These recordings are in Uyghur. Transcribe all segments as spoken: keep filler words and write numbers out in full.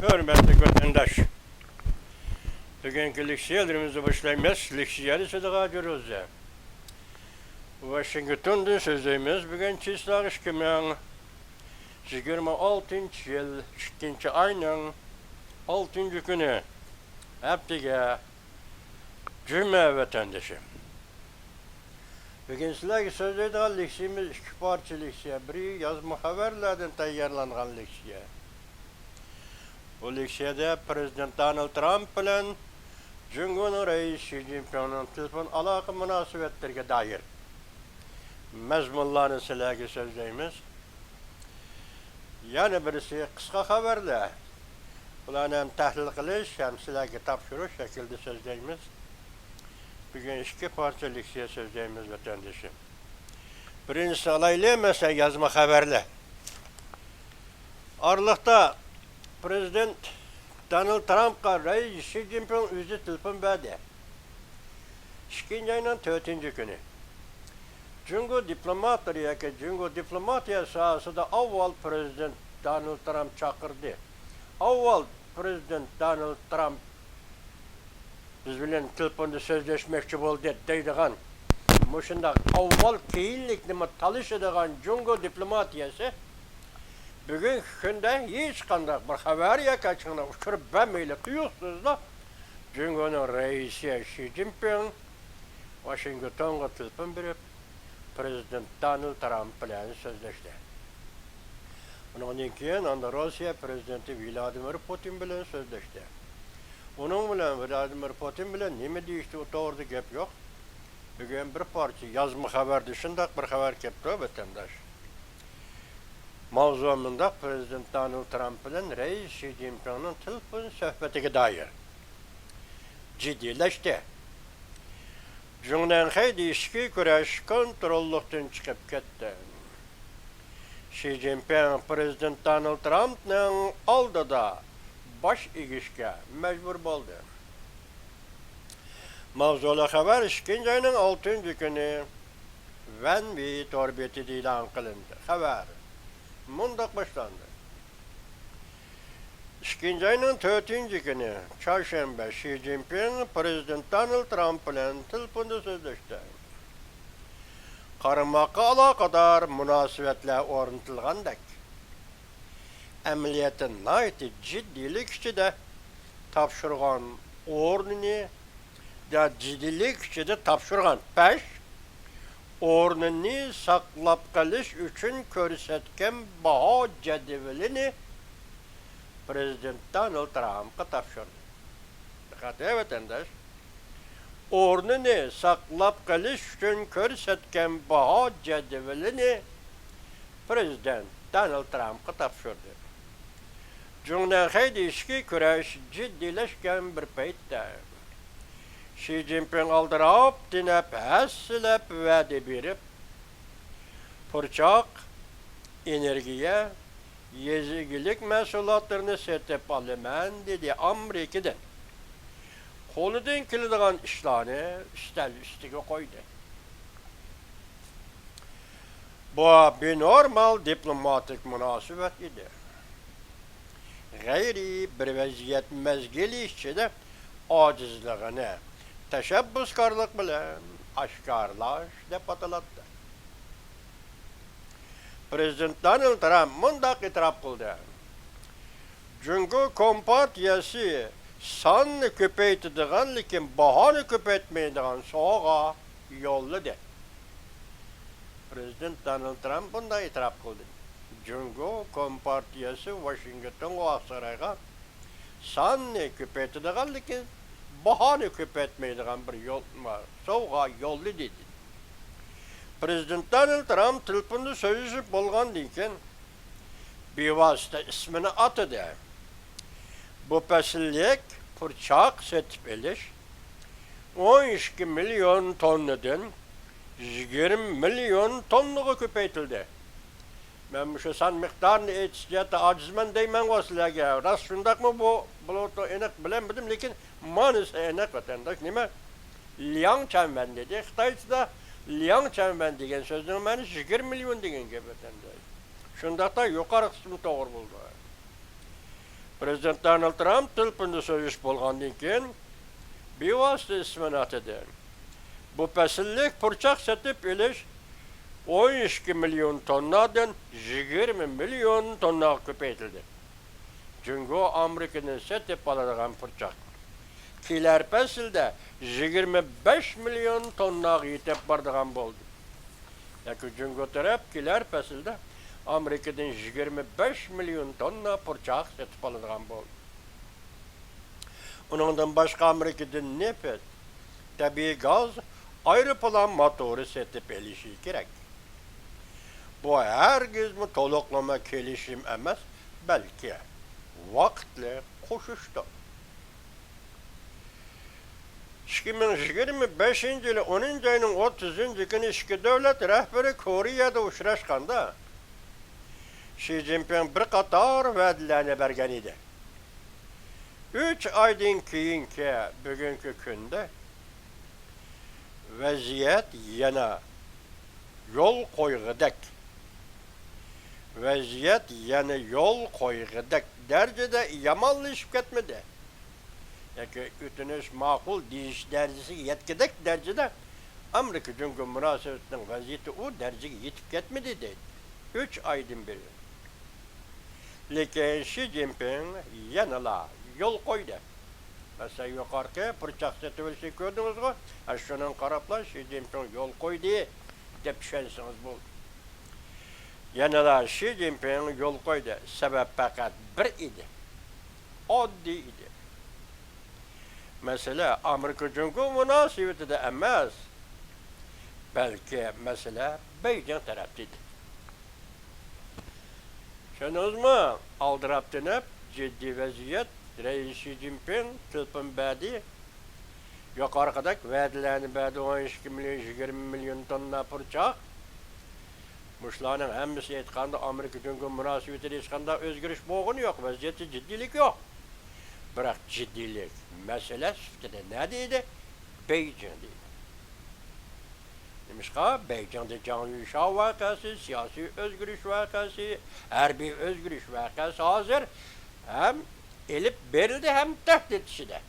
ھۆرمەتلىك ۋەتەنداش، بۈگۈنكى لېكسىيەلىرىمىزنى باشلايمىز. لېكسىيە دېسىدىغا جۇرۇزى. ۋاشىنگتوندىن سۆزلەيمىز. بۈگۈن چىسلاق ئىككى مىڭ يىگىرمە ئالتىنچى يىل، ئىككىنچى ئاينىڭ ئالتىنچى كۈنى، ھەپتىگە جۈمە، ۋەتەندىشىم. بۈگۈن سىلەرگە سۆزلەيدىغان لېكسىيەمىز ئىككى پارچە لېكسىيە. بىرى يازما خەۋەرلەردىن تەييارلانغان لېكسىيە. بۇ لېكسىيەدە پىرېزىدېنت دونالد ترامپ بىلەن جۇڭگونىڭ رەئىسى شى جىنپىڭنىڭ تېلېفون ئالاقە مۇناسىۋەتلىرىگە دائىر مەزمۇنلارنى سىلەرگە سۆزلەيمىز. يەنە بىرسى قىسقا خەۋەرلەر. بۇلارنى ھەم تەھلىل قىلىش، ھەم سىلەرگە تاپشۇرۇش شەكلىدە سۆزلەيمىز. بۈگۈن ئىككى پارچە لېكسىيە سۆزلەيمىز، ۋەتەندىشىم. بىرىنچىسىنى ئالايلى، مەسىلەن، يازما خەۋەرلەر. ئارىلىقتا پىرېزىدېنت دونالد ترامپقا رەئىس شى جىنپىڭ ئۆزى تېلېفون بەردى. ئىككىنچى ئاينىڭ تۆتىنچى كۈنى. جۇڭگو دىپلوماتلىرى ياكى جۇڭگو دىپلوماتىيە ساھەسىدە ئاۋۋال پىرېزىدېنت دونالد ترامپ چاقىردى. ئاۋۋال پىرېزىدېنت دونالد ترامپ بىز بىلەن تېلېفوندا سۆزلەشمەكچى بولدى دەيدىغان، مۇشۇنداق ئاۋۋال كېيىنلىكنىمۇ تالىشىدىغان جۇڭگو دىپلوماتىيەسى بۈگۈنكى كۈندە ھېچقانداق بىر خەۋەر ياكى ھېچقانداق ئۇچۇر بەرمەيلا، تۇيۇقسىزلا جۇڭگونىڭ رەئىسى شى جىنپىڭ ۋاشىنگتونغا تېلېفون بېرىپ، پىرېزىدېنت دونالد ترامپ بىلەن سۆزلەشتى. ئۇنىڭدىن كېيىن ئاندا روسىيە پىرېزىدېنتى ۋلادىمىر پۇتىن بىلەن سۆزلەشتى. ئۇنىڭ بىلەن، ۋلادىمىر پۇتىن بىلەن نېمە دېيىشتى، ئۇ توغرىدا گەپ يوق. بۈگۈن بىر پارچە يازما خەۋەردە شۇنداق بىر خەۋەر كەپتۇ، ۋەتەنداش. ماۋزۇ مۇنداق: پىرېزىدېنت دونالد ترامپ بىلەن رەئىس شى جىنپىڭنىڭ تېلېفون سۆھبىتىگە دائىر. جىددىيلەشتى. جۇڭنەنخەي دېيىشتىكى، كۈرەش كونتروللۇقتىن چىقىپ كەتتى. شى جىنپىڭ پىرېزىدېنت دونالد ترامپنىڭ ئالدىدا باش ئېگىشكە مەجبۇر بولدى. ماۋزۇلۇق خەۋەر ئىككىنچى ئاينىڭ ئالتىنچى كۈنى ۋەن ۋېي تور بېتىدە ئېلان قىلىندى. خەۋەر مۇنداق باشلاندى. ئىككىنچى ئاينىڭ تۆتىنچى كۈنى، چارشەنبە، شى جىنپىڭ پىرېزىدېنت دونالد ترامپ بىلەن تېلېفوندا سۆزلەشتى. قارىماققا ئالاقىدار مۇناسىۋەتلەر ئورنىتىلغاندەك، ئەمەلىيەتتە ناھايىتى جىددىيلىك ئىچىدە تاپشۇرغان ئورنىنى، جىددىيلىك ئىچىدە تاپشۇرغان پەش ئورنىنى ساقلاپ قېلىش ئۈچۈن كۆرسەتكەن باھا جەدۋىلىنى پىرېزىدېنت دونالد ترامپقا تاپشۇردى. دىققەت، ۋەتەنداش! ئورنىنى ساقلاپ قېلىش ئۈچۈن كۆرسەتكەن باھا جەدۋىلىنى پىرېزىدېنت دونالد ترامپقا تاپشۇردى. جۇڭنەنخەي دېيىشتىكى، كۈرەش جىددىيلەشكەن بىر پەيتتە، شى جىنپىڭ ئالدىراپ، تېنەپ، ھەسسىلەپ، ۋەدە بېرىپ، پۇرچاق، ئېنېرگىيە، يېزا ئىگىلىك مەھسۇلاتلىرىنى سېتىپ ئالىمەن، دېدى ئامېرىكىدىن. قولىدىن كېلىدىغان ئىشلارنى ئۈستەل ئۈستىگە قويدى. بۇ بىنورمال دىپلوماتىك مۇناسىۋەت ئىدى. غەيرىي بىر ۋەزىيەت مەزگىلى ئىچىدە ئاجىزلىقىنى تەشەببۇسكارلىق بىلەن ئاشكارىلاش دەپ ئاتىلاتتى. پىرېزىدېنت دونالد ترامپ مۇنداق ئېتىراپ قىلدى: جۇڭگو كومپارتىيەسى ساننى كۆپەيتىدىغان، لېكىن باھانى كۆپەيتمەيدىغان سوۋغا يوللىدى. پىرېزىدېنت دونالد ترامپ بۇنداق ئېتىراپ قىلدى: جۇڭگو كومپارتىيەسى ۋاشىنگتونغا، ئاقسارايغا ساننى كۆپەيتىدىغان، لېكىن باھانى كۆپەيتمەيدىغان بىر يول، سوۋغا يوللىدى، دېدى. پىرېزىدېنت دونالد ترامپ تېلېفوندا سۆزلىشىپ بولغاندىن كېيىن، بىۋاسىتە ئىسمىنى ئاتىدى. بۇ پەسىللىك پۇرچاق سېتىپ ئېلىش ئون ئىككى مىليون توننىدىن يىگىرمە مىليون توننىغا كۆپەيتىلدى. مەن مۇشۇ سان مىقدارىنى ئېيتىش جەھەتتە ئاجىزمەن دەيمەنغۇ سىلەرگە. راست شۇنداقمۇ بۇ بۇلۇتۇ ئېنىق بىلەلمىدىم، لېكىن مانىسى ئېنىق، ۋەتەنداش. نېمە؟ لياڭ چەنۋەن دېدى. خىتايچىدا لياڭ چەنۋەن دېگەن سۆزنىڭ مەنىسى يىگىرمە مىليون دېگەن گەپ، ۋەتەنداش. شۇنداقتا يۇقىرى قىسمى توغرا بولىدۇ. پرېزىدېنت دونالد ترامپ تېلېفوندا سۆزلىشىپ بولغاندىن كېيىن، بىۋاسىتە ئىسمىنى ئاتىدى. بۇ پەسىللىك پۇرچاق سېتىپ ئېلىش ئون ئىككى مىليون توننادىن يىگىرمە مىليون تونناغا كۆپەيتىلدى. جۇڭگو ئامېرىكىدىن سېتىپ ئالىدىغان پۇرچاق كېلەر پەسىلدە يىگىرمە بەش مىليون تونناغا يېتىپ بارىدىغان بولدى. ياكى جۇڭگو تەرەپ كېلەر پەسىلدە ئامېرىكىدىن يىگىرمە بەش مىليون توننا پۇرچاق سېتىپ ئالىدىغان بولدى. ئۇنىڭدىن باشقا ئامېرىكىدىن نېفىت، تەبىئىي گاز، ئايروپىلان موتورى سېتىپ ئېلىشى كېرەك. بۇ ھەرگىزمۇ تولۇقلىما كېلىشىم ئەمەس، بەلكى ۋاقىتلىق قوشۇشتۇر. ئىككى مىڭ يىگىرمە بەشىنچى يىلى ئونىنچى ئاينىڭ ئوتتۇزىنچى كۈنى ئىككى دۆلەت رەھبىرى كورېيەدە ئۇچراشقاندا، شى جىنپىڭ بىر قاتار ۋەدىلەرنى بەرگەن ئىدى. ئۈچ ئايدىن كېيىنكى بۈگۈنكى كۈندە ۋەزىيەت يەنە يول قويغۇدەك، ۋەزىيەت يەنە يول قويغۇدەك دەرىجىدە يامانلىشىپ كەتمىدى. ياكى ئۆتۈنۈش ماقۇل دېيىش دەرىجىسىگە يەتكۈدەك دەرىجىدە ئامېرىكا جۇڭگو مۇناسىۋىتىنىڭ ۋەزىيىتى ئۇ دەرىجىگە يېتىپ كەتمىدى دەيدۇ. ئۈچ ئايدىن بېرى. لېكىن شى جىنپىڭ يەنىلا يول قويدى. مەسىلەن، يۇقىرىقى پۇرچاق سېتىۋېلىشنى كۆردىڭىزغۇ؟ ئە، شۇنىڭغا قاراپلا شى جىنپىڭ يول قويدى دەپ چۈشەنسىڭىز بولدى. يەنىلا شى جىنپىڭ يول قويدى. سەۋەب پەقەت بىر ئىدى. ئاددىي ئىدى. مەسىلە ئامېرىكا جۇڭگو مۇناسىۋىتىدە ئەمەس، بەلكى مەسىلە بېيجىڭ تەرەپتە ئىدى. چۈشەندىڭىزمۇ؟ ئالدىراپ تېنىپ، جىددىي ۋەزىيەت، رەئىس شى جىنپىڭ تېلېفون بەردى. يۇقىرىقىدەك ۋەدىلەرنى بەردى، ئون ئىككى مىليون، يىگىرمە مىليون توننا پۇرچاق. مۇشۇلارنىڭ ھەممىسىنى ئېيتقاندا، ئامېرىكا جۇڭگو مۇناسىۋىتىدە ھېچقانداق ئۆزگىرىش بولغىنى يوق، ۋەزىيەتتە جىددىيلىك يوق. بىراق جىددىيلىك مەسىلە سۈپىتىدە نەدە ئىدى؟ بېيجىڭدا ئىدى. نېمىشقا؟ بېيجىڭدا جاڭ يۈشياۋ ۋەقەسى، سىياسىي ئۆزگىرىش ۋەقەسى، ھەربىي ئۆزگىرىش ۋەقەسى ھازىر ھەم ئېلىپ بېرىلدى، ھەم تەھدىت ئىچىدە.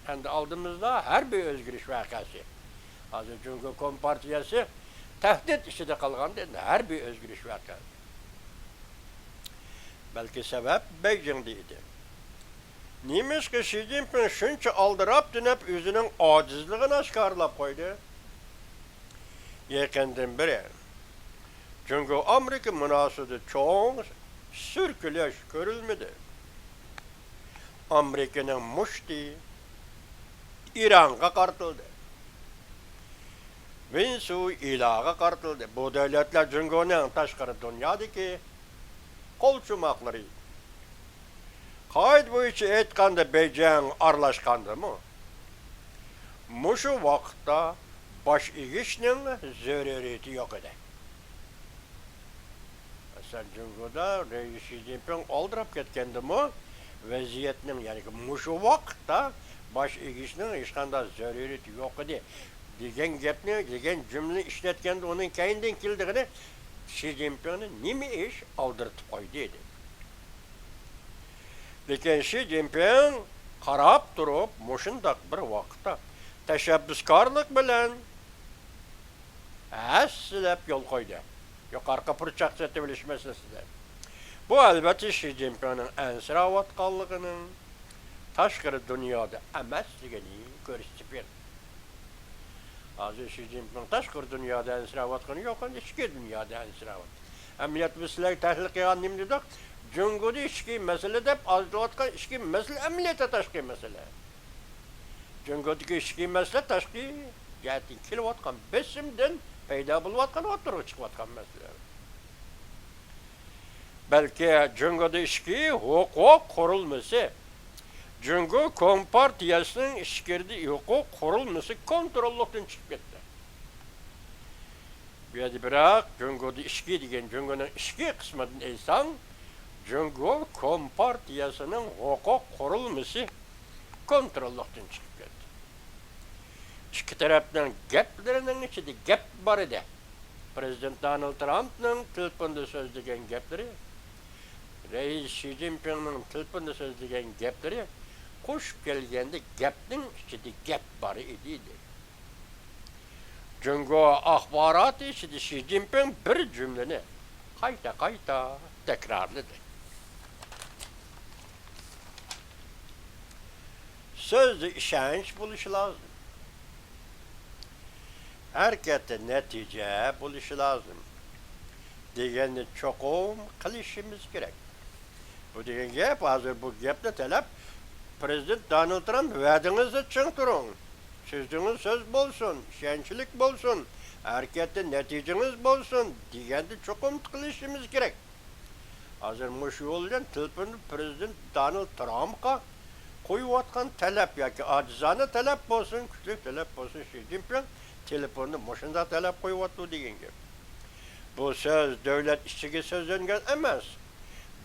ئەمدى ئالدىمىزدا ھەربىي ئۆزگىرىش ۋەقەسى. ھازىر جۇڭگو كومپارتىيەسى تەھدىت ئىچىدە قالغاندا، ئەمدى ھەربىي ئۆزگىرىش ۋەقەسى. بەلكى سەۋەب بېيجىڭدا ئىدى. نېمىشقا شى جىنپىڭ شۇنچە ئالدىراپ تېنەپ ئۆزىنىڭ ئاجىزلىقىنى ئاشكارىلاپ قويدى؟ يېقىندىن بېرى جۇڭگو ئامېرىكا مۇناسىۋىتىدە چوڭ سۈركىلىش كۆرۈلمىدى. ئامېرىكىنىڭ مۇشتى ئىرانغا قارىتىلدى. ۋېنېسۇئېلاغا قارىتىلدى. بۇ دۆلەتلەر جۇڭگونىڭ تاشقىرى دۇنيادىكى قولچوماقلىرى. قائىدە بويىچە ئېيتقاندا، بېيجىڭ ئارىلاشقاندىمۇ، مۇشۇ ۋاقىتتا باش ئېگىشنىڭ زۆرۈرىيىتى يوق ئىدى. مەسىلەن، جۇڭگودا رەئىس شى جىنپىڭ ئالدىراپ كەتكەندىمۇ، ۋەزىيەتنىڭ، يەنى مۇشۇ ۋاقىتتا باش ئېگىشنىڭ ھېچقانداق زۆرۈرىيىتى يوق ئىدى، دېگەن گەپنى، دېگەن جۈملىنى ئىشلەتكەندە، ئۇنىڭ كەينىدىن كېلىدىغىنى شى جىنپىڭنى نېمە ئىش ئالدىرىتىپ قويدى ئىدى. لېكىن شى جىنپىڭ قاراپ تۇرۇپ، مۇشۇنداق بىر ۋاقىتتا تەشەببۇسكارلىق بىلەن ھەسسىلەپ يول قويدى. يۇقىرىقى پۇرچاق سېتىۋېلىش مەسىلىسىدە. بۇ، ئەلۋەتتە، شى جىنپىڭنىڭ ئەنسىرەۋاتقانلىقىنىڭ تاشقىرى دۇنيادا ئەمەسلىكىنى كۆرسىتىپ بېرىدۇ. ھازىر شى جىنپىڭ تاشقىرى دۇنيادا ئەنسىرەۋاتقىنى يوق، ئەمدى ئىچكى دۇنيادا ئەنسىرەۋاتىدۇ. ئەمەلىيەتتە بىز سىلەرگە تەھلىل قىلغان نېمە دېدۇق؟ جۇڭگودا ئىچكى مەسىلە دەپ ئاجرىتىۋاتقان ئىچكى مەسىلە ئەمەلىيەتتە تاشقى مەسىلە. جۇڭگودىكى ئىچكى مەسىلە تاشقى جەھەتتىن كېلىۋاتقان بېسىمدىن پەيدا بولۇۋاتقان، ئوتتۇرىغا چىقىۋاتقان مەسىلە. بەلكى جۇڭگودا ئىچكى ھوقۇق قۇرۇلمىسى، جۇڭگو كومپارتىيەسىنىڭ ئىچكىرىدە ھوقۇق قۇرۇلمىسى كونتروللۇقتىن چىقىپ كەتتى. بۇ يەردە بىراق جۇڭگودا ئىچكى دېگەن جۇڭگونىڭ ئىچكى قىسمىدىن ئېيتساڭ، جۇڭگو كومپارتىيەسىنىڭ ھوقۇق قۇرۇلمىسى كونتروللۇقتىن چىقىپ كەتتى. ئىككى تەرەپنىڭ گەپلىرىنىڭ ئىچىدە گەپ بار ئىدى. پرېزىدېنت دونالد ترامپنىڭ تېلېفوندا سۆزلىگەن گەپلىرى، رەئىس شى جىنپىڭنىڭ تېلېفوندا سۆزلىگەن گەپلىرى قوشۇپ كەلگەندە گەپنىڭ ئىچىدە گەپ بار ئىدى، دېدى. جۇڭگو ئاخباراتى ئىچىدە شى جىنپىڭ بىر جۈملىنى قايتا-قايتا تەكرارلىدى. سۆزدە ئىشەنچ بولۇشى لازىم. ھەرىكەتتە نەتىجە بولۇشى لازىم. دېگەننى چوقۇم قىلىشىمىز كېرەك. بۇ دېگەن گەپ، ھازىر بۇ گەپنى تەلەپ، پىرېزىدېنت دونالد ترامپ، ۋەدىڭىزدە چىڭ تۇرۇڭ. سۆزىڭىز سۆز بولسۇن، ئىشەنچلىك بولسۇن، ھەرىكەتتە نەتىجىڭىز بولسۇن، دېگەننى چوقۇم قىلىشىمىز كېرەك. ھازىر مۇشۇ يول بىلەن تېلېفوندا پىرېزىدېنت دونالد ترامپقا قويۇۋاتقان تەلەپ ياكى ئاجىزانە تەلەپ بولسۇن، كۈچلۈك تەلەپ بولسۇن، شى جىنپىڭ تېلېفوندا مۇشۇنداق تەلەپ قويۇۋاتىدۇ دېگەن گەپ. بۇ سۆز دۆلەت ئىچىگە سۆزلەنگەن ئەمەس،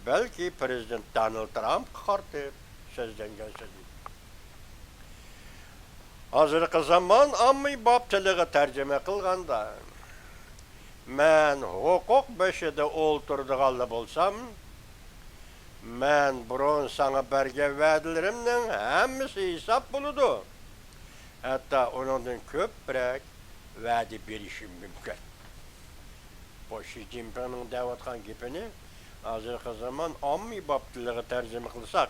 بەلكى پىرېزىدېنت دونالد ترامپقا قارىتىپ سۆزلەنگەن سۆز ئىدى. ھازىرقى زامان ئاممىباب تىلىغا تەرجىمە قىلغاندا، مەن ھوقۇق بېشىدا ئولتۇرىدىغانلا بولسام، مەن بۇرۇن ساڭا بەرگەن ۋەدىلىرىمنىڭ ھەممىسى ھېساب بولىدۇ. ھەتتا ئۇنىڭدىن كۆپرەك ۋەدە بېرىشىم مۇمكىن. بۇ شى جىنپىڭنىڭ دەۋاتقان گېپىنى ھازىرقى زامان ئاممىباب تىلىغا تەرجىمە قىلساق،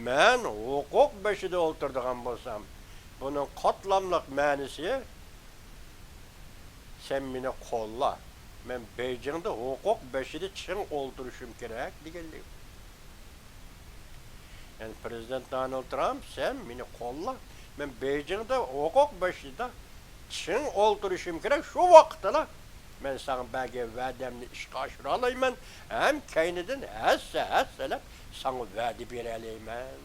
مەن ھوقۇق بېشىدا ئولتۇرىدىغان بولسام، بۇنىڭ قاتلاملىق مەنىسى، سەن مېنى قوللا، مەن بېيجىڭدا ھوقۇق بېشىدا چىڭ ئولتۇرۇشۇم كېرەك دېگەنلىك. يەنى پىرېزىدېنت دونالد ترامپ، سەن مېنى قوللا، مەن بېيجىڭدا ھوقۇق بېشىدا چىڭ ئولتۇرۇشۇم كېرەك، شۇ ۋاقىتتىلا مەن ساڭا بەرگەن ۋەدەمنى ئىشقا ئاشۇرالايمەن ھەم كەينىدىن ھەسسە-ھەسسىلەپ ساڭا ۋەدە بېرەلەيمەن.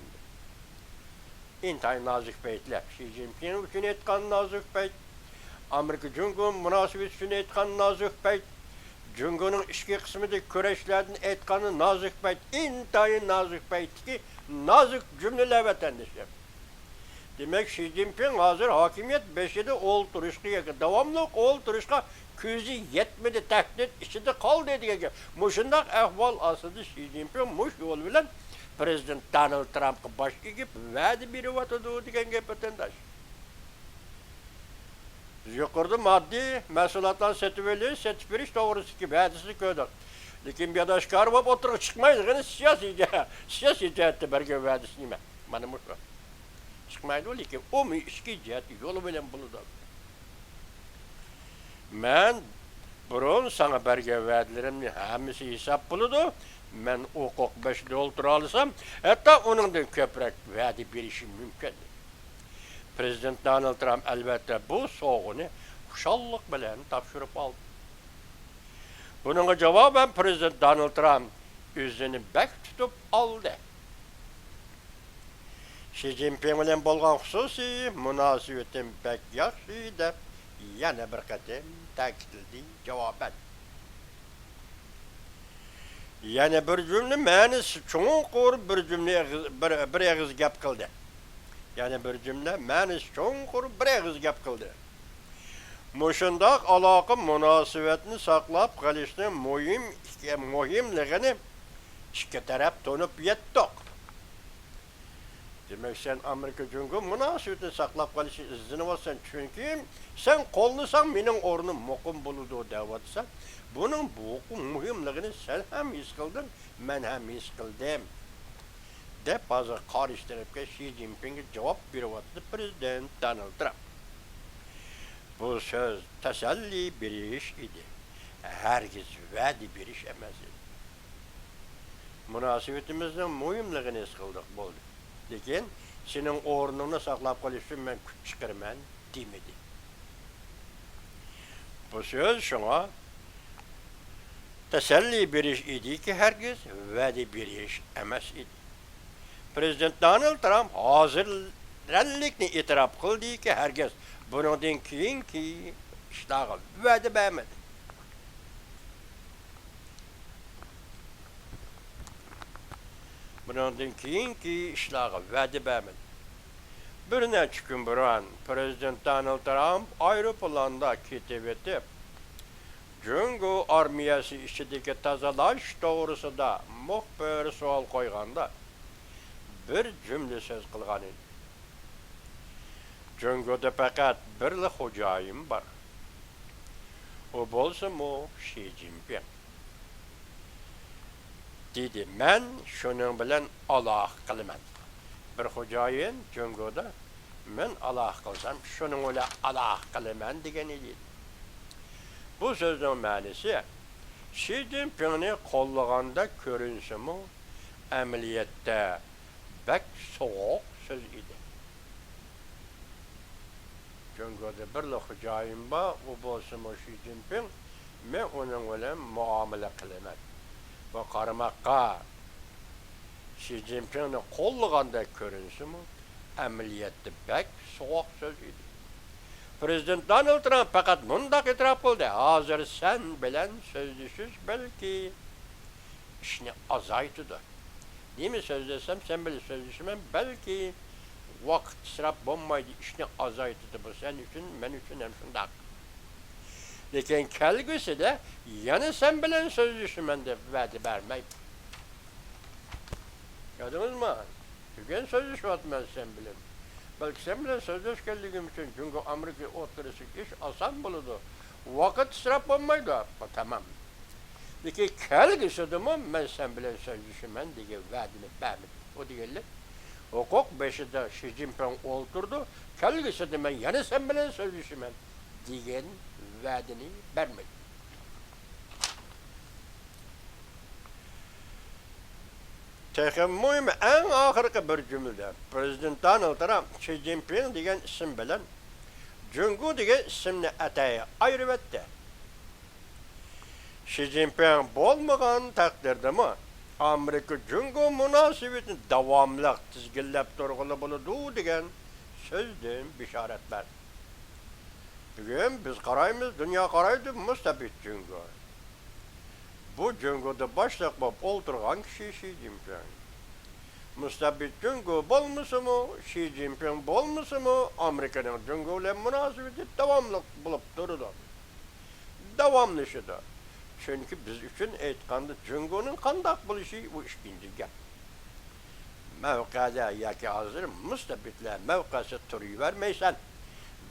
ئىنتايىن نازۇك پەيتلەر. شى جىنپىڭ ئۈچۈن ئېيتقان نازۇك پەيت، ئامېرىكا جۇڭگو مۇناسىۋىتى ئۈچۈن ئېيتقان نازۇك پەيت، جۇڭگونىڭ ئىچكى قىسمىدىكى كۈرەشلەردىن ئېيتقاندا نازۇك پەيت، ئىنتايىن نازۇك پەيتتىكى نازۇك جۈملىلەر، ۋەتەنداشلار. دېمەك، شى جىنپىڭ ھازىر ھاكىمىيەت بېشىدا ئولتۇرۇشقا ياكى داۋاملىق ئولتۇرۇشقا كۆزى يەتمىدى، تەھدىت ئىچىدە قالدى دېگەن گەپ. مۇشۇنداق ئەھۋال ئاستىدا شى جىنپىڭ مۇشۇ يول بىلەن پىرېزىدېنت دونالد ترامپقا باش ئېگىپ ۋەدە بېرىۋاتىدۇ دېگەن گەپ، ۋەتەنداش. بىز يۇقىرىدا ماددىي مەھسۇلاتلارنى سېتىۋېلىش، سېتىپ بېرىش توغرىسىدىكى ۋەدىسىنى كۆردۇق. لېكىن بۇ يەردە ئاشكارا بولۇپ ئوتتۇرىغا چىقمايدىغىنى سىياسىي جەھە-، سىياسىي جەھەتتە بەرگەن ۋەدىسى نېمە؟ مانا مۇشۇ. چىقمايدۇ، لېكىن ئومۇمىي ئىچكى جەھەتتە يولى بىلەن بولىدۇ. مەن بۇرۇن ساڭا بەرگەن ۋەدىلىرىمنى ھەممىسى ھېساب بولىدۇ. مەن ھوقۇق بېشىدا ئولتۇرالىسام، ھەتتا ئۇنىڭدىن كۆپرەك ۋەدە بېرىشىم مۇمكىن. پىرېزىدېنت دونالد ترامپ ئەلۋەتتە بۇ سوۋغىنى خۇشاللىق بىلەن تاپشۇرۇپ ئالدى. بۇنىڭغا جاۋابەن پىرېزىدېنت دونالد ترامپ ئۆزىنى بەك تۇتۇپ ئالدى. شى جىنپىڭ بىلەن بولغان خۇسۇسىي مۇناسىۋىتىم بەك ياخشى، دەپ يەنە بىر قېتىم تەكىتلىدى جاۋابەن. يەنە بىر جۈملە مەنىسى چوڭقۇر بىر جۈملە ئېغىز، بىر، بىر ئېغىز گەپ قىلدى. يەنە بىر جۈملە مەنىسى چوڭقۇر بىر ئېغىز گەپ قىلدى. مۇشۇنداق ئالاقە مۇناسىۋەتنى ساقلاپ قېلىشنىڭ مۇھىم، مۇھىملىقىنى ئىككى تەرەپ تونۇپ يەتتۇق. دېمەك، سەن ئامېرىكا جۇڭگو مۇناسىۋىتىنى ساقلاپ قېلىشنى ئىزدىنىۋاتىسەن، چۈنكى سەن قوللىساڭ مېنىڭ ئورنۇم مۇقىم بولىدۇ دەۋاتىسەن. بۇنىڭ بۇ مۇھىملىقىنى سەن ھەم ھېس قىلدىڭ، مەن ھەم ھېس قىلدىم، دەپ ھازىر قارشى تەرەپكە شى جىنپىڭگە جاۋاب بېرىۋاتىدۇ پىرېزىدېنت دونالد ترامپ. بۇ سۆز تەسەللى بېرىش ئىدى، ھەرگىز ۋەدە بېرىش ئەمەس ئىدى. مۇناسىۋىتىمىزنىڭ مۇھىملىقىنى ھېس قىلدۇق، بولدى. لېكىن سېنىڭ ئورنۇڭنى ساقلاپ قېلىش ئۈچۈن مەن كۈچ چىقىرىمەن دېمىدى. بۇ سۆز شۇڭا تەسەللى بېرىش ئىدىكى، ھەرگىز ۋەدە بېرىش ئەمەس ئىدى. پىرېزىدېنت دونالد ترامپ ھازىرلەنلىكنى ئېتىراپ قىلدىكى، ھەرگىز بۇنىڭدىن كېيىنكى ئىشلارغا ۋەدە بەرمىدى. بۇنىڭدىن كېيىنكى ئىشلارغا ۋەدە بەرمىدى. بىر نەچچە كۈن بۇرۇن پىرېزىدېنت دونالد ترامپ ئايروپىلاندا كېتىۋېتىپ، جۇڭگو ئارمىيەسى ئىچىدىكى تازىلاش توغرىسىدا مۇخبىر سوئال قويغاندا، بىر جۈملە سۆز قىلغانىدى. جۇڭگودا پەقەت بىرلا خوجايىن بار. ئۇ بولسىمۇ شى جىنپىڭ. دېدى، مەن شۇنىڭ بىلەن ئالاقە قىلىمەن. بىر خوجايىن جۇڭگودا، مەن ئالاقە قىلسام، شۇنىڭ بىلەن ئالاقە قىلىمەن دېگەن ئىدى. بۇ سۆزنىڭ مەنىسى، شى جىنپىڭنى قوللىغاندەك كۆرۈنسىمۇ، ئەمەلىيەتتە بەك سوغۇق سۆز ئىدى. جۇڭگودا بىرلا خوجايىن بار، ئۇ بولسىمۇ شى جىنپىڭ، مەن ئۇنىڭ بىلەن مۇئامىلە قىلىمەن. بۇ قارىماققا شى جىنپىڭنى قوللىغاندەك كۆرۈنسىمۇ، ئەمەلىيەتتە بەك سوغۇق سۆز ئىدى. پىرېزىدېنت دونالد ترامپ پەقەت مۇنداق ئېتىراپ قىلدى، ھازىر سەن بىلەن سۆزلىشىش بەلكى ئىشنى ئازايتىدۇ. نېمە سۆزلىسەم، سەن بىلەن سۆزلىشىمەن، بەلكى ۋاقىت ئىسراپ بولمايدۇ، ئىشنى ئازايتىدۇ. بۇ سەن ئۈچۈن، مەن ئۈچۈن ھەم شۇنداق. لېكىن كەلگۈسىدە يەنە سەن بىلەن سۆزلىشىمەن دەپ ۋەدە بەرمەيدۇ. كۆردىڭىزمۇ؟ بۈگۈن سۆزلىشىۋاتىمەن سەن بىلەن. بەلكى سەن بىلەن سۆزلەشكەنلىكىم ئۈچۈن جۇڭگو ئامېرىكا ئوتتۇرىسىدىكى ئىش ئاسان بولىدۇ. ۋاقىت ئىسراپ بولمايدۇ. تامام. لېكىن كەلگۈسىدىمۇ مەن سەن بىلەن سۆزلىشىمەن دېگەن ۋەدىنى بەرمىدى. ئۇ دېگەنلىك، ھوقۇق بېشىدا شى جىنپىڭ ئولتۇرىدۇ، كەلگۈسىدە مەن يەنە سەن بىلەن سۆزلىشىمەن دېگەن ۋەدىنى بەرمىدى. تېخىمۇ مۇھىمى، ئەڭ ئاخىرقى بىر جۈملىدە پىرېزىدېنت دونالد ترامپ شى جىنپىڭ دېگەن ئىسىم بىلەن جۇڭگو دېگەن ئىسىمنى ئەتەي ئايرىۋەتتى. شى جىنپىڭ بولمىغان تەقدىردىمۇ ئامېرىكا جۇڭگو مۇناسىۋىتىنى داۋاملىق تىزگىنلەپ تۇرغىلى بولىدۇ دېگەن سۆزدىن بېشارەت بەردى. بۈگۈن بىز قارايمىز، دۇنيا قارايدۇ، مۇستەبىت جۇڭگو. بۇ جۇڭگودا باشلىق بولۇپ ئولتۇرغان كىشى شى جىنپىڭ. مۇستەبىت جۇڭگو بولمىسىمۇ، شى جىنپىڭ بولمىسىمۇ، ئامېرىكىنىڭ جۇڭگو بىلەن مۇناسىۋىتى داۋاملىق بولۇپ تۇرىدۇ. داۋاملىشىدۇ. چۈنكى بىز ئۈچۈن ئېيتقاندا جۇڭگونىڭ قانداق بولۇشى ئۇ ئىككىنچى گەپ. مەۋقەدە ياكى ھازىر مۇستەبىتلەر مەۋقەسىدە تۇرۇۋەرمەيسەن.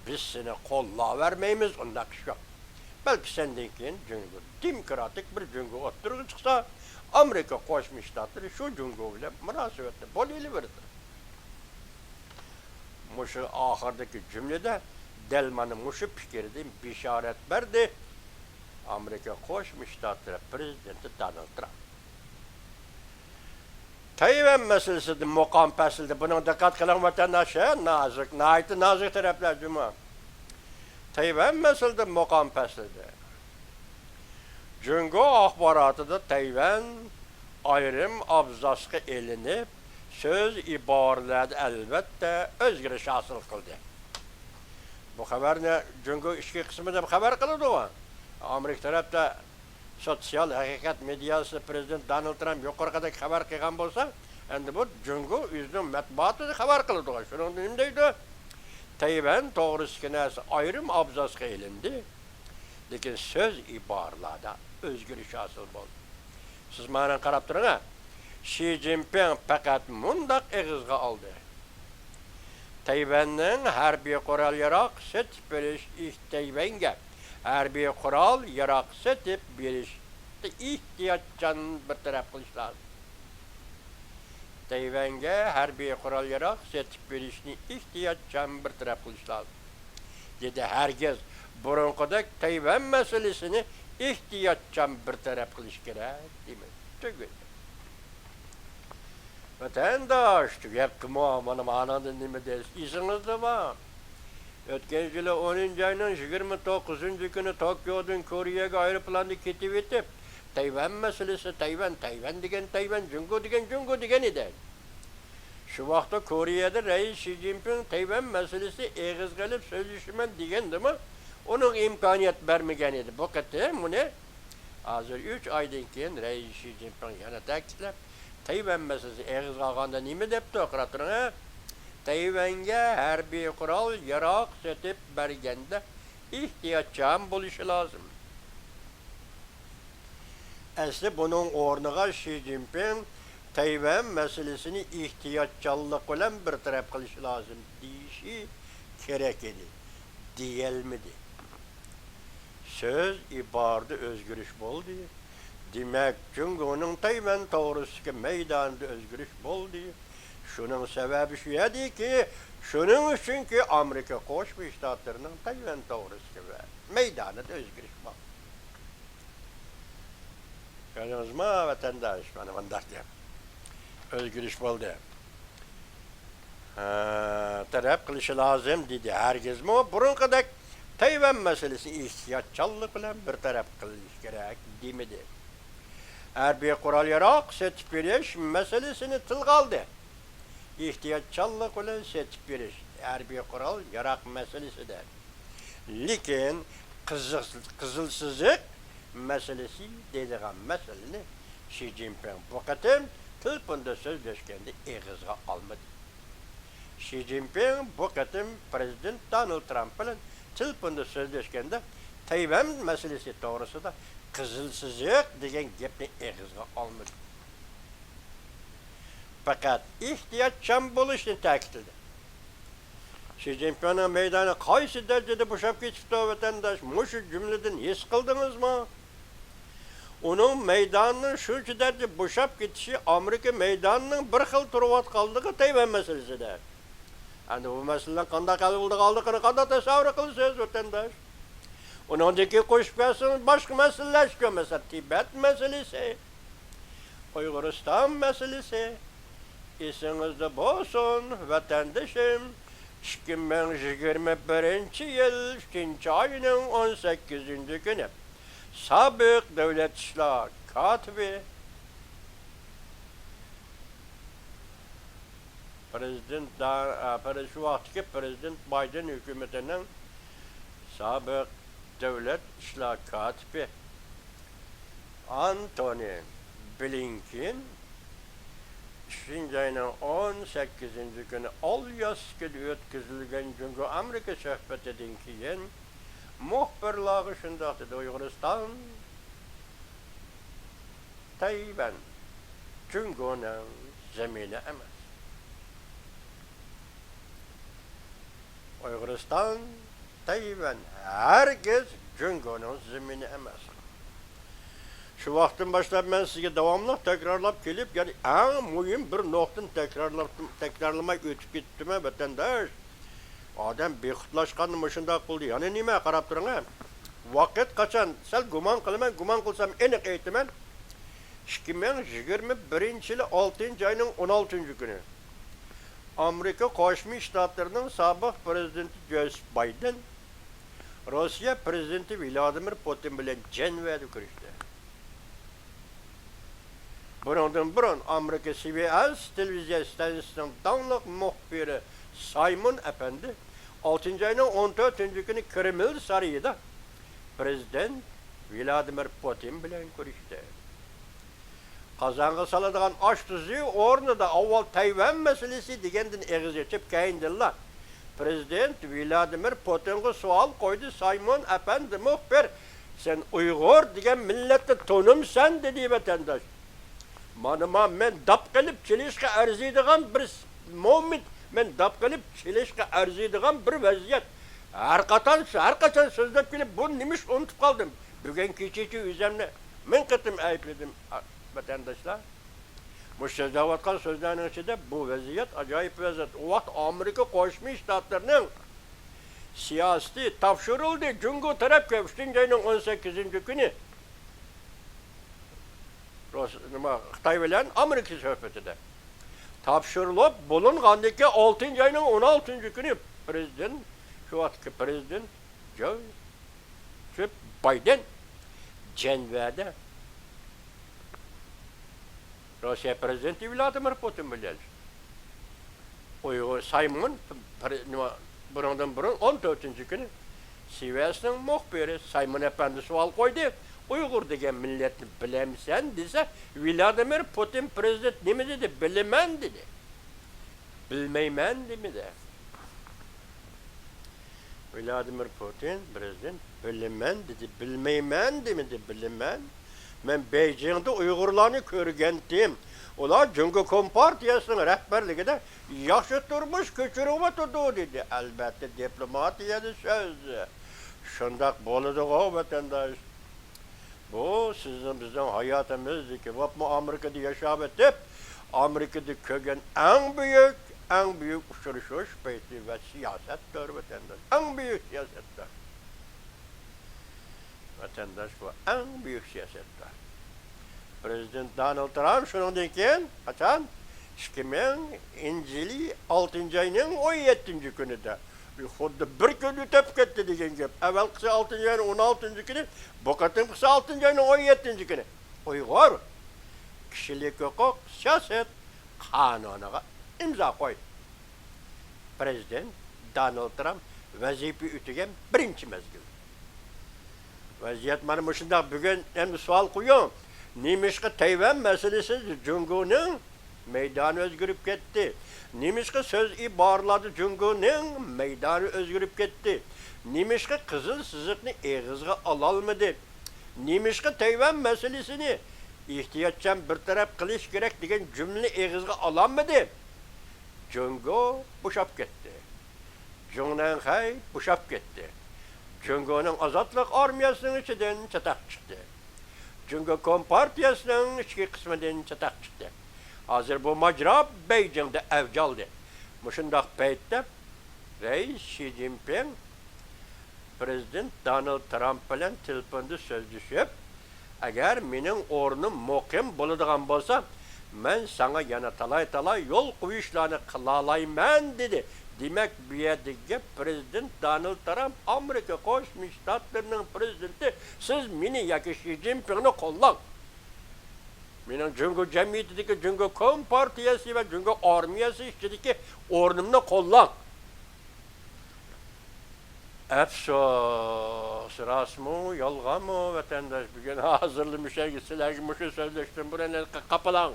بىز سېنى قوللاۋەرمەيمىز، ئۇنداق ئىش يوق. بەلكى سەندىن كېيىن جۇڭگو، دېموكراتىك بىر جۇڭگو ئوتتۇرىغا چىقسا، ئامېرىكا قوشما شتاتلىرى شۇ جۇڭگو بىلەن مۇناسىۋەتتە بولۇۋېرىدۇ. مۇشۇ ئاخىرىدىكى جۈملىدە دەل مانا مۇشۇ پىكىردىن بېشارەت بەردى ئامېرىكا قوشما شتاتلىرى پىرېزىدېنتى دونالد ترامپ. تەيۋەن مەسىلىسىدە مۇقام پەسلىدى. بۇنىڭغا دىققەت قىلىڭ، ۋەتەنداشلار، نازۇك، ناھايىتى نازۇك تەرەپلەر جۇمۇ. تەيۋەن مەسىلىدە مۇقام پەسلىدى. جۇڭگو ئاخباراتىدا تەيۋەن ئايرىم ئابزاسقا ئېلىنىپ، سۆز ئىبارىلەردە ئەلۋەتتە ئۆزگىرىش ھاسىل قىلدى. بۇ خەۋەرنى جۇڭگو ئىچكى قىسمى دەپ خەۋەر قىلىدۇ. ئامېرىكا تەرەپتە سوتسىيال ھەقىقەت مېدىياسى پىرېزىدېنت دونالد ترامپ يۇقىرىقىدەك خەۋەر قىلغان بولسا، ئەمدى بۇ جۇڭگو ئۆزىنىڭ مەتبۇئاتىدا خەۋەر قىلىدۇ. شۇنىڭدا نېمە دەيدۇ؟ تەيۋەن توغرىسىدىكى نەرسە ئايرىم ئابزاسقا ئېلىندى. لېكىن سۆز ئىبارىلەردە ئۆزگىرىش ھاسىل بولدى. سىز مانا قاراپ تۇرۇڭ، ھە. شى جىنپىڭ پەقەت مۇنداق ئېغىزغا ئالدى. تەيۋەننىڭ ھەربىي قورال ياراغ سېتىپ بېرىش ئېھ-، تەيۋەنگە ھەربىي قورال ياراغ سېتىپ بېرىشنى ئېھتىياتچان بىر تەرەپ قىلىش لازىم. تەيۋەنگە ھەربىي قورال ياراغ سېتىپ بېرىشنى ئېھتىياتچان بىر تەرەپ قىلىش لازىم. دېدى، ھەرگىز بۇرۇنقىدەك تەيۋەن مەسىلىسىنى ئېھتىياتچان بىر تەرەپ قىلىش كېرەك دېمەيدۇ. تۈگىدى. ۋەتەنداش، تۈگەپتىمۇ، مانا مانىڭدىن نېمە دەيسىز؟ ئېسىڭىزدىمۇ؟ ئۆتكەن يىلى ئونىنچى ئاينىڭ يىگىرمە توققۇزىنچى كۈنى توكيودىن كورېيەگە ئايروپىلاندا كېتىۋېتىپ، تەيۋەن مەسىلىسى، تەيۋەن، تەيۋەن دېگەن تەيۋەن، جۇڭگو دېگەن جۇڭگو دېگەن ئىدى. شۇ ۋاقىتتا كورېيەدە رەئىس شى جىنپىڭ تەيۋەن مەسىلىسى ئېغىزغا ئېلىپ سۆزلىشىمەن دېگەندىمۇ ئۇنىڭ ئىمكانىيەت بەرمىگەن ئىدى. بۇ قېتىم بۇنى ھازىر ئۈچ ئايدىن كېيىن رەئىس شى جىنپىڭ يەنە تەكىتلەپ، تەيۋەن مەسىلىسى ئېغىزغا ئالغاندا نېمە دەپتۇ؟ قاراپ تۇرۇڭ، ھە. تەيۋەنگە ھەربىي قورال ياراغ سېتىپ بەرگەندە ئېھتىياتچان بولۇشى لازىم. ئەسلى بۇنىڭ ئورنىغا شى جىنپىڭ تەيۋەن مەسىلىسىنى ئېھتىياتچانلىق بىلەن بىر تەرەپ قىلىش لازىم دېيىشى كېرەك ئىدى. دېيەلمىدى. سۆز ئىبارىدە ئۆزگىرىش بولدى. دېمەك، جۇڭگونىڭ تەيۋەن توغرىسىدىكى مەيدانىدا ئۆزگىرىش بولدى. شۇنىڭ سەۋەبى شۇ ئىدىكى، شۇنىڭ ئۈچۈنكى ئامېرىكا قوشما شتاتلىرىنىڭ تەيۋەن توغرىسىدىكى مەيدانىدا ئۆزگىرىش بولدى. كۆردىڭىزمۇ، ۋەتەنداش؟ مانا مۇنداق گەپ. ئۆزگىرىش بولدى. ھە، تەرەپ قىلىشى لازىم دېدى. ھەرگىزمۇ بۇرۇنقىدەك تەيۋەن مەسىلىسىنى ئېھتىياتچانلىق بىلەن بىر تەرەپ قىلىش كېرەك دېمىدى. ھەربىي قورال-ياراغ سېتىپ بېرىش مەسىلىسىنى تىلغا ئالدى. ئېھتىياتچانلىق بىلەن سېتىپ بېرىش ھەربىي قورال-ياراغ مەسىلىسىدە. لېكىن قىزىق-، قىزىل سىزىق مەسىلىسى دەيدىغان مەسىلىنى شى جىنپىڭ بۇ قېتىم تېلېفوندا سۆزلەشكەندە ئېغىزغا ئالمىدى. شى جىنپىڭ بۇ قېتىم پىرېزىدېنت دونالد ترامپ بىلەن تېلېفوندا سۆزلەشكەندە، تەيۋەن مەسىلىسى توغرىسىدا قىزىل سىزىق دېگەن گەپنى ئېغىزغا ئالمىدى. پەقەت ئېھتىياتچان بولۇشنى تەكىتلىدى. شى جىنپىڭنىڭ مەيدانى قايسى دەرىجىدە بوشاپ كېتىپتۇ، ۋەتەنداش؟ مۇشۇ جۈملىدىن ھېس قىلدىڭىزمۇ؟ ئۇنىڭ مەيدانىنىڭ شۇنچە دەرىجە بوشاپ كېتىشى ئامېرىكا مەيدانىنىڭ بىر خىل تۇرۇۋاتقانلىقى تەيۋەن مەسىلىسىدە. ئەمدى بۇ مەسىلىنىڭ قانداق ھەل بولىدىغانلىقىنى قانداق تەسەۋۋۇر قىلىسىز، ۋەتەنداش؟ ئۇنىڭدىن كېيىن قوشۇپ كەلسىڭىز باشقا مەسىلىلەر، مەسىلەن، تىبەت مەسىلىسى، ئۇيغۇرىستان مەسىلىسى. ئېسىڭىزدە بولسۇن، ۋەتەندىشىم، ئىككى مىڭ يىگىرمە بىرىنچى يىل ئۈچىنچى ئاينىڭ ئون سەككىزىنچى كۈنى سابىق دۆلەت ئىشلار كاتىپى، پىرېزىدېنت دا-، ئە، پىرېز-، شۇ ۋاقىتتىكى پىرېزىدېنت بايدېن ھۆكۈمىتىنىڭ سابىق دۆلەت ئىشلار كاتىپى ئانتونى بلىنكېن ئۈچىنچى ئاينىڭ ئون سەككىزىنچى كۈنى ئالياسكىدا ئۆتكۈزۈلگەن جۇڭگو ئامېرىكا سۆھبىتىدىن كېيىن مۇخبىرلارغا شۇنداق دېدى، ئۇيغۇرىستان تەيۋەن جۇڭگونىڭ زېمىنى ئەمەس. ئۇيغۇرىستان، تەيۋەن ھەرگىز جۇڭگونىڭ زېمىنى ئەمەس. شۇ ۋاقىتتىن باشلاپ مەن سىزگە داۋاملىق تەكرارلاپ كېلىپ، يەنى ئەڭ مۇھىم بىر نۇقتىنى تەكرارلاپ، تەكرارلىماي ئۆتۈپ كېتىپتىمەن، ۋەتەنداش. ئادەم بىخۇدلاشقاندا مۇشۇنداق قىلدى. يەنە نېمە؟ قاراپ تۇرۇڭ ھە. ۋاقىت قاچان؟ سەل گۇمان قىلىمەن، گۇمان قىلسام ئېنىق ئېيتىمەن. ئىككى مىڭ يىگىرمە بىرىنچى يىلى ئالتىنچى ئاينىڭ ئون ئالتىنچى كۈنى ئامېرىكا قوشما شتاتلىرىنىڭ سابىق پىرېزىدېنتى جوزېف بايدېن روسىيە پىرېزىدېنتى ۋلادىمىر پۇتىن بىلەن جەنۋەدە كۆرۈشتى. بۇنىڭدىن بۇرۇن ئامېرىكا سى بى ئېس تېلېۋىزىيە ئىستانسىسىنىڭ داڭلىق مۇخبىرى سايمون ئەپەندى ئالتىنچى ئاينىڭ ئون تۆتىنچى كۈنى كرېمىل سارىيىدا پىرېزىدېنت ۋلادىمىر پۇتىن بىلەن كۆرۈشتى. قازانغا سالىدىغان ئاش تۇزى ئورنىدا ئاۋۋال تەيۋەن مەسىلىسى دېگەندىن ئېغىز ئېچىپ، كەينىدىنلا پىرېزىدېنت ۋلادىمىر پۇتىنغا سوئال قويدى، سايمون ئەپەندى مۇخبىر، سەن ئۇيغۇر دېگەن مىللەتنى تونۇمسەن؟ دېدى، ۋەتەنداش. مانا ما مەن داپ قېلىپ چېلىشقا ئەرزىيدىغان بىر س-، مومېنت، مەن داپ قېلىپ چېلىشقا ئەرزىيدىغان بىر ۋەزىيەت. ھەر قاچان، ھەر قاچان سۆزلەپ كېلىپ، بۇ نېمە ئىش ئۇنتۇپ قالدىم. بۈگۈن كېچىچە ئۆزۈمنى مىڭ قېتىم ئەيىبلىدىم، ئا، ۋەتەنداشلار. مۇشۇ سۆزلەۋاتقان سۆزلەرنىڭ ئىچىدە بۇ ۋەزىيەت ئاجايىپ ۋەزىيەت. ئۇ ۋاقىت ئامېرىكا قوشما شتاتلىرىنىڭ سىياسىتى تاپشۇرۇلدى جۇڭگو تەرەپكە ئۈچىنچى ئاينىڭ ئون سەككىزىنچى كۈنى. روس-، نېمە، خىتاي بىلەن ئامېرىكا سۆھبىتىدە تاپشۇرۇلۇپ بولۇنغاندىن كېيىن ئالتىنچى ئاينىڭ ئون ئالتىنچى كۈنى پىرېزىدېنت، شۇ ۋاقىتتىكى پىرېزىدېنت جوزېف بايدېن جەنۋەدە روسىيە پىرېزىدېنتى ۋلادىمىر پۇتىن بىلەن ئۇيغۇر سايمون، پىر-، نېمە، بۇنىڭدىن بۇرۇن ئون تۆتىنچى كۈنى سى بى ئېسنىڭ مۇخبىرى سايمون ئەپەندى سوئال قويدى، ئۇيغۇر دېگەن مىللەتنى بىلەمسەن دېسە، ۋلادىمىر پۇتىن پىرېزىدېنت نېمە دېدى؟ بىلىمەن دېدى. بىلمەيمەن دېمىدى. ۋلادىمىر پۇتىن پىرېزىدېنت بىلىمەن دېدى، بىلمەيمەن دېمىدى، بىلىمەن. مەن بېيجىڭدا ئۇيغۇرلارنى كۆرگەنتىم. ئۇلار جۇڭگو كومپارتىيەسىنىڭ رەھبەرلىكىدە ياخشى تۇرمۇش كۆچۈرۈۋاتىدۇ، دېدى. ئەلۋەتتە، دىپلوماتىيەدە سۆز. شۇنداق بولىدىغۇ، ۋەتەنداش. بۇ سىزنىڭ، بىزنىڭ ھاياتىمىزدىكى، بولۇپمۇ ئامېرىكىدا ياشاۋېتىپ، ئامېرىكىدا كۆرگەن ئەڭ بۈيۈك، ئەڭ بۈيۈك ئۇچرىشىش پەيتى ۋە سىياسەتتۇر، ۋەتەنداش. ئەڭ بۈيۈك سىياسەتتۇر. ۋەتەنداش، بۇ ئەڭ بۈيۈك سىياسەتتۇر. پىرېزىدېنت دونالد ترامپ شۇنىڭدىن كېيىن، قاچان؟ ئىككى مىڭىنچى يىلى ئالتىنچى ئاينىڭ ئون يەتتىنچى كۈنىدە، خۇددى بىر كۈن ئۆتۈپ كەتتى دېگەن گەپ. ئەۋۋەلقىسى ئالتىنچى ئاينىڭ ئون ئالتىنچى كۈنى، بۇ قېتىمقىسى ئالتىنچى ئاينىڭ ئون يەتتىنچى كۈنى. ئۇيغۇر كىشىلىك ھوقۇق سىياسەت قانۇنىغا ئىمزا قويدى. پىرېزىدېنت دونالد ترامپ ۋەزىپە ئۆتىگەن بىرىنچى مەزگىل. ۋەزىيەت مانا مۇشۇنداق. بۈگۈن ئەمدى سوئال قويۇڭ، نېمىشقا تەيۋەن مەسىلىسىدە جۇڭگونىڭ مەيدانى ئۆزگىرىپ كەتتى؟ نېمىشقا سۆز ئىبارىلەردە جۇڭگونىڭ مەيدانى ئۆزگىرىپ كەتتى؟ نېمىشقا قىزىل سىزىقنى ئېغىزغا ئالالمىدى؟ نېمىشقا تەيۋەن مەسىلىسىنى ئېھتىياتچان بىر تەرەپ قىلىش كېرەك دېگەن جۈملىنى ئېغىزغا ئالالمىدى؟ جۇڭگو بوشاپ كەتتى. جۇڭنەنخەي بوشاپ كەتتى. جۇڭگونىڭ ئازادلىق ئارمىيەسىنىڭ ئىچىدىن چاتاق چىقتى. جۇڭگو كومپارتىيەسىنىڭ ئىچكى قىسمىدىن چاتاق چىقتى. ھازىر بۇ ماجىرا بېيجىڭدا ئەۋج ئالدى. مۇشۇنداق پەيتتە رەئىس شى جىنپىڭ پىرېزىدېنت دونالد ترامپ بىلەن تېلېفوندا سۆزلىشىپ، ئەگەر مېنىڭ ئورنۇم مۇقىم بولىدىغان بولسا، مەن ساڭا يەنە تالاي-تالاي يول قويۇشلارنى قىلالايمەن، دېدى. دېمەك، بۇ يەردىكى گەپ، پىرېزىدېنت دونالد ترامپ، ئامېرىكا قوشما شتاتلىرىنىڭ پىرېزىدېنتى، سىز مېنى ياكى شى جىنپىڭنى قوللاڭ. مېنىڭ جۇڭگو جەمئىيىتىدىكى، جۇڭگو كومپارتىيەسى ۋە جۇڭگو ئارمىيەسى ئىچىدىكى ئورنۇمنى قوللاڭ. ئەپسۇس، راستمۇ، يالغانمۇ، ۋەتەنداش؟ بۈگۈن ھازىرلا مۇشۇ يەرگە سىلەرگە مۇشۇ سۆزلەشتىن بۇرۇن ھېلىقى قاپىلاڭ،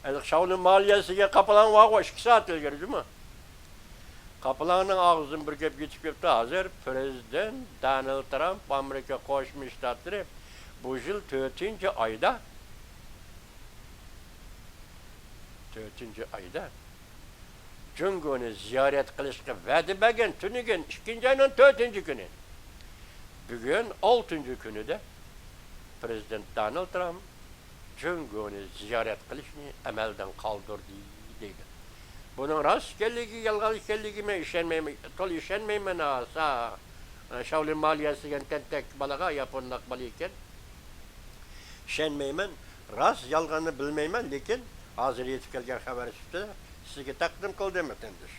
ھېلىقى شاۋلىن مالىيەسىگە قاپىلاڭ بارغۇ، ئىككى سائەت ئىلگىرى جۇمۇ. قاپىلاڭنىڭ ئاغزىدىن بىر گەپ كېتىپ كەپتۇ. ھازىر پىرېزىدېنت دونالد ترامپ ئامېرىكا قوشما شتاتلىرى بۇ يىل تۆتىنچى ئايدا، تۆتىنچى ئايدا جۇڭگونى زىيارەت قىلىشقا ۋەدە بەرگەن، تۈنۈگۈن ئىككىنچى ئاينىڭ تۆتىنچى كۈنى، بۈگۈن ئالتىنچى كۈنىدە پىرېزىدېنت دونالد ترامپ جۇڭگونى زىيارەت قىلىشنى ئەمەلدىن قالدۇردى دەيدۇ. بۇنىڭ راست ئىكەنلىكىگە، يالغان ئىكەنلىكىگە مەن ئىشەنمەيمەن، تولا ئىشەنمەيمەن. ھا، شاۋلىن مالىيەسى دېگەن تەنتەك بالىغا، ياپونلۇق بالا ئىكەن. ئىشەنمەيمەن. راست يالغاننى بىلمەيمەن، لېكىن ھازىر يېتىپ كەلگەن خەۋەر سۈپىتىدە سىزگە تەقدىم قىلدىم، ۋەتەنداش.